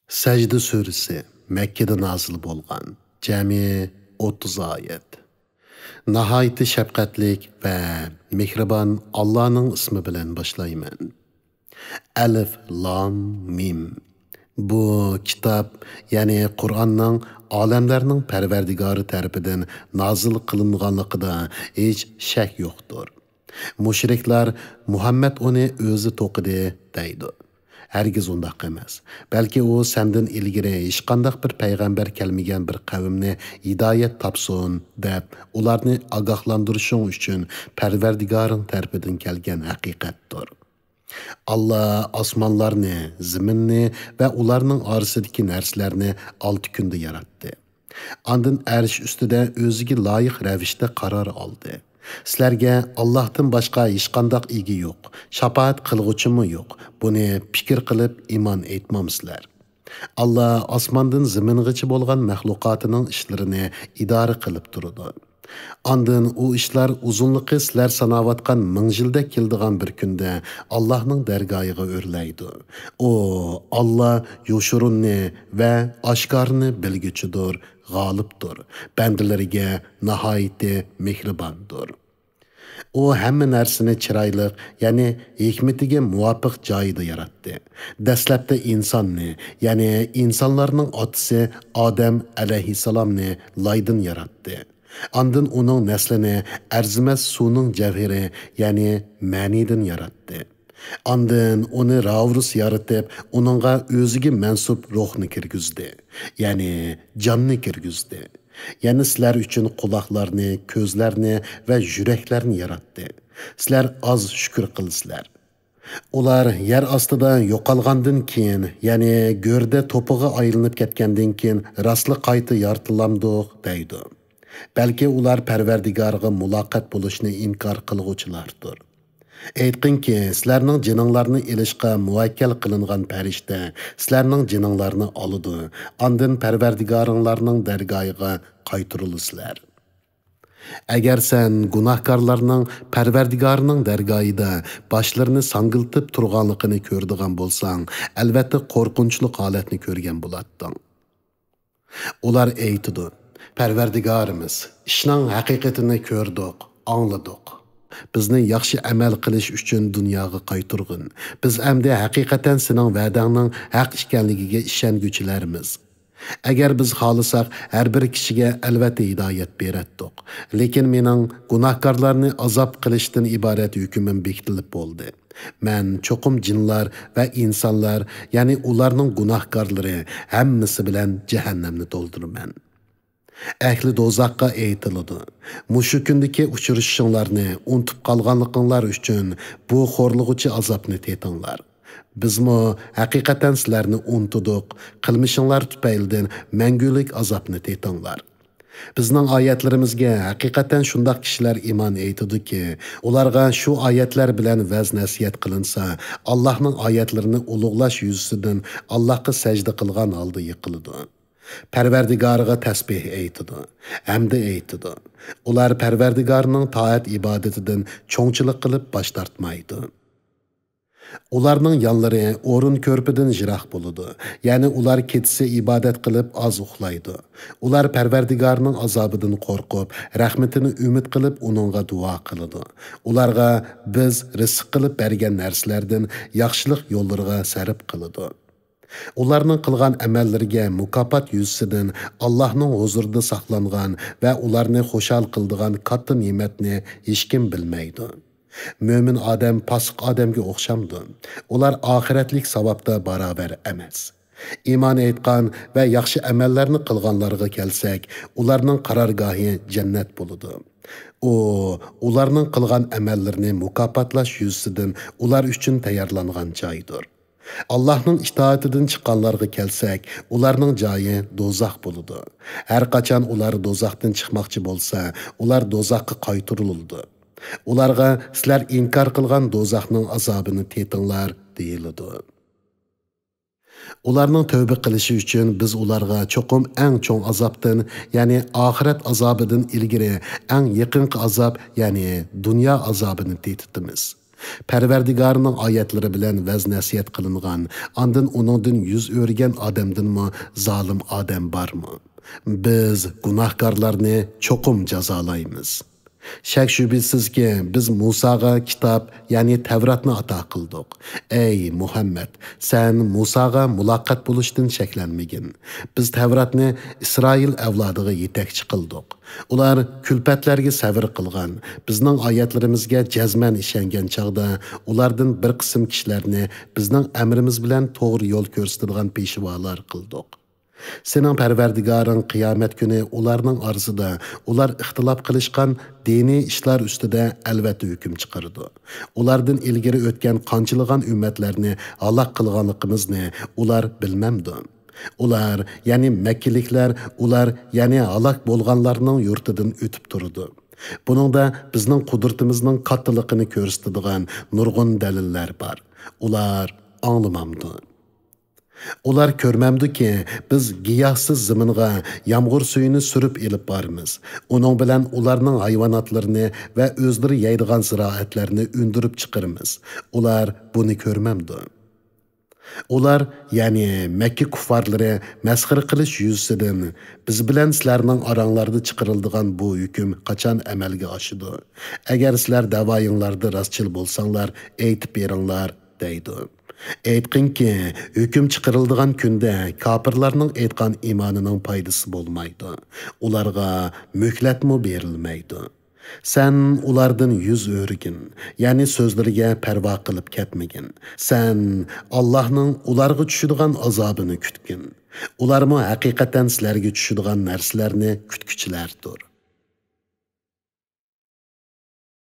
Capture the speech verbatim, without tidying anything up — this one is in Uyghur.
سەجدە سۈرىسى مەككىدە نازىل بولغان، جەمئىي ئوتتۇز ئايەت. ناھايىتى شەپقەتلىك ۋە مېھرىبان ئاللانىڭ ئىسمى بىلەن باشلايمەن. ئەلىف لام مىم. بۇ كىتاب، يەنى قۇرئاننىڭ ئالەملەرنىڭ پەرۋەردىگارى تەرىپىدىن نازىل قىلىنغانلىقىدا ھېچ شەك يوقتۇر. مۇشرىكلار، مۇھەممەد ئۇنى ئۆزى توقۇدى، دەيدۇ. ھەرگىز ئۇنداق ئەمەس. بەلكى ئۇ سەندىن ئىلگىرى ھېچقانداق بىر پەيغەمبەر كەلمىگەن بىر قەۋمنى ھىدايەت تاپسۇن، دەپ ئۇلارنى ئاگاھلاندۇرۇشۇڭ ئۈچۈن پەرۋەردىگارىڭ تەرىپىدىن كەلگەن ھەقىقەتتۇر. ئاللا ئاسمانلارنى، زېمىننى ۋە ئۇلارنىڭ ئارىسىدىكى نەرسىلەرنى ئالتە كۈندە ياراتتى. ئاندىن ئەرش ئۈستىدە ئۆزىگە لايىق رەۋىشتە قارار ئالدى. سىلەرگە ئاللاھتىن باشقا ھېچقانداق ئىگە يوق، شاپائەت قىلغۇچىمۇ يوق. بۇنى پىكىر قىلىپ ئىمان ئېيتمامسىلەر؟ ئاللا ئاسماندىن زېمىنغىچە بولغان مەخلۇقاتىنىڭ ئىشلىرىنى ئىدارە قىلىپ تۇرىدۇ. ئاندىن ئۇ ئىشلار ئۇزۇنلۇقى سىلەر ساناۋاتقان مىڭ يىلدەك كېلىدىغان بىر كۈندە ئاللاھنىڭ دەرگاھىغا ئۆرلەيدۇ. ئۇ، ئاللا يوشۇرۇننى ۋە ئاشكارىنى بىلگۈچىدۇر، غالىبتۇر، بەندىلىرىگە ناھايىتى مېھرىباندۇر. ئۇ ھەممە نەرسىنى چىرايلىق، يەنى ھېكمىتىگە مۇۋاپىق جايىدا ياراتتى. دەسلەپتە ئىنساننى، يەنى ئىنسانلارنىڭ ئاتىسى ئادەم ئەلەيھىسسالامنى لايدىن ياراتتى. ئاندىن ئۇنىڭ نەسلىنى ئەرزىمەس سۇنىڭ جەۋھىرى، يەنى مەنىدىن ياراتتى. ئاندىن ئۇنى راۋۇرۇس يارىتىپ، ئۇنىڭغا ئۆزىگە مەنسۇپ روھنى كىرگۈزدى، يەنى جاننى كىرگۈزدى. يەنە سىلەر ئۈچۈن قۇلاقلارنى، كۆزلەرنى ۋە يۈرەكلەرنى ياراتتى. سىلەر ئاز شۈكۈر قىلىسىلەر. ئۇلار يەر ئاستىدا يوقالغاندىن كېيىن، يەنى گۆردە توپىغا ئايلىنىپ كەتكەندىن كېيىن راستلا قايتا يارىتىلامدۇق؟ دەيدۇ. بەلكى ئۇلار پەرۋەردىگارىغا مۇلاقات بولۇشنى ئىنكار قىلغۇچىلاردۇر. ئېيتقىنكى، سىلەرنىڭ جېنىڭلارنى ئېلىشقا مۇۋەككەل قىلىنغان پەرىشتە سىلەرنىڭ جېنىڭلارنى ئالىدۇ، ئاندىن پەرۋەردىگارىڭلارنىڭ دەرگاھىغا قايتۇرۇلىسىلەر. ئەگەر سەن گۇناھكارلارنىڭ پەرۋەردىگارىنىڭ دەرگاھىدا باشلىرىنى ساڭگىلىتىپ تۇرغانلىقىنى كۆرىدىغان بولساڭ، ئەلۋەتتە قورقۇنچلۇق ھالەتنى كۆرگەن بولاتتىڭ. ئۇلار ئېيتىدۇ، پەرۋەردىگارىمىز، ئىشنىڭ ھەقىقىتىنى كۆردۇق، ئاڭلىدۇق. بىزنى ياخشى ئەمەل قىلىش ئۈچۈن دۇنياغا قايتۇرغىن. بىز ئەمدى ھەقىقەتەن سېنىڭ ۋەدەڭنىڭ ھەق ئىكەنلىكىگە ئىشەنگۈچىلەرمىز. ئەگەر بىز خالىساق، ھەر بىر كىشىگە ئەلۋەتتە ھىدايەت بېرەتتۇق. لېكىن مېنىڭ گۇناھكارلارنى ئازاب قىلىشتىن ئىبارەت ھۆكمۈم بېكىتىلىپ بولدى. مەن چوقۇم جىنلار ۋە ئىنسانلار، يەنى ئۇلارنىڭ گۇناھكارلىرى ھەممىسى بىلەن جەھەننەمنى تولدۇرىمەن. ئەھلى دوزاخقا ئېيتىلىدۇ، مۇشۇ كۈندىكى ئۇچرىشىشىڭلارنى ئۇنتۇپ قالغانلىقىڭلار ئۈچۈن بۇ خورلىغۇچى ئازابنى تېتىڭلار. بىزمۇ ھەقىقەتەن سىلەرنى ئۇنتۇدۇق، قىلمىشىڭلار تۈپەيلىدىن مەڭگۈلۈك ئازابنى تېتىڭلار. بىزنىڭ ئايەتلىرىمىزگە ھەقىقەتەن شۇنداق كىشىلەر ئىمان ئېيتىدۇكى، ئۇلارغا شۇ ئايەتلەر بىلەن ۋەز-نەسىھەت قىلىنسا، ئاللاھنىڭ ئايەتلىرىنى ئۇلۇغلاش يۈزىسىدىن ئاللاھقا سەجدە قىلغان ھالدا يىقىلىدۇ. پەرۋەردىگارىغا تەسبىھ ئېيتىدۇ، ھەمدە ئېيتىدۇ. ئۇلار پەرۋەردىگارىنىڭ تائەت-ئىبادىتىدىن چوڭچىلىق قىلىپ باش تارتمايدۇ. ئۇلارنىڭ يانلىرى ئورۇن كۆرپىدىن يىراق بولىدۇ، يەنى ئۇلار كېچىسى ئىبادەت قىلىپ ئاز ئۇخلايدۇ. ئۇلار پەرۋەردىگارىنىڭ ئازابىدىن قورقۇپ، رەھمىتىنى ئۈمىد قىلىپ ئۇنىڭغا دۇئا قىلىدۇ. ئۇلارغا بىز رىزىق قىلىپ بەرگەن نەرسىلەردىن ياخشىلىق يوللىرىغا سەرپ قىلىدۇ. ئۇلارنىڭ قىلغان ئەمەللىرىگە مۇكاپات يۈزىسىدىن ئاللاھنىڭ ھۇزۇرىدا ساقلانغان ۋە ئۇلارنى خۇشال قىلىدىغان كاتتا نېمەتنى ھېچكىم بىلمەيدۇ. مۆمىن ئادەم پاسىق ئادەمگە ئوخشامدۇ؟ ئۇلار ئاخىرەتلىك ساۋابتا باراۋەر ئەمەس. ئىمان ئېيتقان ۋە ياخشى ئەمەللەرنى قىلغانلارغا كەلسەك، ئۇلارنىڭ قارارگاھى جەننەت بولىدۇ. ئۇ ئۇلارنىڭ قىلغان ئەمەللىرىنى مۇكاپاتلاش يۈزىسىدىن ئۇلار ئۈچۈن تەييارلانغان جايدۇر. ئاللاھنىڭ ئىتائىتىدىن چىققانلارغا كەلسەك، ئۇلارنىڭ جايى دوزاخ بولىدۇ. ھەر قاچان ئۇلار دوزاختىن چىقماقچى بولسا، ئۇلار دوزاخقا قايتۇرۇلىدۇ. ئۇلارغا، سىلەر ئىنكار قىلغان دوزاخنىڭ ئازابىنى تېتىڭلار، دېيىلىدۇ. ئۇلارنىڭ تەۋبە قىلىشى ئۈچۈن بىز ئۇلارغا چوقۇم ئەڭ چوڭ ئازابتىن، يەنى ئاخىرەت ئازابىدىن ئىلگىرى ئەڭ يېقىنقى ئازاب، يەنى دۇنيا ئازابىنى تېتىتىمىز. پەرۋەردىگارنىڭ ئايەتلىرى بىلەن ۋەز-نەسىھەت قىلىنغان، ئاندىن ئۇنىڭدىن يۈز ئۆرۈگەن ئادەمدىنمۇ زالىم ئادەم بارمۇ؟ بىز گۇناھكارلارنى چوقۇم جازالايمىز. شەك-شۈبھىسىزكى، بىز مۇساغا كىتاب، يەنى تەۋراتنى ئاتا قىلدۇق. ئەي مۇھەممەد، سەن مۇساغا مۇلاقات بولۇشتىن شەكلەنمىگىن. بىز تەۋراتنى ئىسرائىل ئەۋلادىغا يېتەكچى قىلدۇق. ئۇلار كۈلپەتلەرگە سەۋر قىلغان، بىزنىڭ ئايەتلىرىمىزگە جەزمەن ئىشەنگەن چاغدا، ئۇلاردىن بىر قىسىم كىشىلەرنى بىزنىڭ ئەمرىمىز بىلەن توغرا يول كۆرسىتىدىغان پېشۋالار قىلدۇق. سېنىڭ پەرۋەردىگارىڭ قىيامەت كۈنى ئۇلارنىڭ ئارىسىدا ئۇلار ئىختىلاپ قىلىشقان دىنىي ئىشلار ئۈستىدە ئەلۋەتتە ھۆكۈم چىقىرىدۇ. ئۇلاردىن ئىلگىرى ئۆتكەن قانچىلىغان ئۈممەتلەرنى ھالاك قىلغانلىقىمىزنى ئۇلار بىلمەمدۇ؟ ئۇلار، يەنى مەككىلىكلەر، ئۇلار، يەنى ھالاك بولغانلارنىڭ يۇرتىدىن ئۆتۈپ تۇرىدۇ. بۇنىڭدا بىزنىڭ قۇدرىتىمىزنىڭ كاتتىلىقىنى كۆرسىتىدىغان نۇرغۇن دەلىللەر بار. ئۇلار ئاڭلىمامدۇ؟ ئۇلار كۆرمەمدۇكى، بىز گىياھسىز زېمىنغا يامغۇر سۈيىنى سۈرۈپ ئېلىپ بارىمىز. ئۇنىڭ بىلەن ئۇلارنىڭ ھايۋاناتلىرىنى ۋە ئۆزلىرى يەيدىغان زىرائەتلەرنى ئۈندۈرۈپ چىقىرىمىز. ئۇلار بۇنى كۆرمەمدۇ؟ ئۇلار، يەنى مەككە كۇففارلىرى مەسخىرە قىلىش يۈزىسىدىن، بىز بىلەن سىلەرنىڭ ئاراڭلاردا چىقىرىلىدىغان بۇ ھۆكۈم قاچان ئەمەلگە ئاشىدۇ؟ ئەگەر سىلەر دەۋايىڭلاردا راستچىل بولساڭلار، ئېيتىپ بېرىڭلار، دەيدۇ. ئېيتقىنكى، ھۆكۈم چىقىرىلىدىغان كۈندە كاپىرلارنىڭ ئېيتقان ئىمانىنىڭ پايدىسى بولمايدۇ. ئۇلارغا مۆھلەتمۇ بېرىلمەيدۇ. سەن ئۇلاردىن يۈز ئۆرۈگىن، يەنى سۆزلىرىگە پەرۋا قىلىپ كەتمىگىن. سەن ئاللاھنىڭ ئۇلارغا چۈشىدىغان ئازابىنى كۈتكىن. ئۇلارمۇ ھەقىقەتەن سىلەرگە چۈشىدىغان نەرسىلەرنى كۈتكۈچىلەردۇر.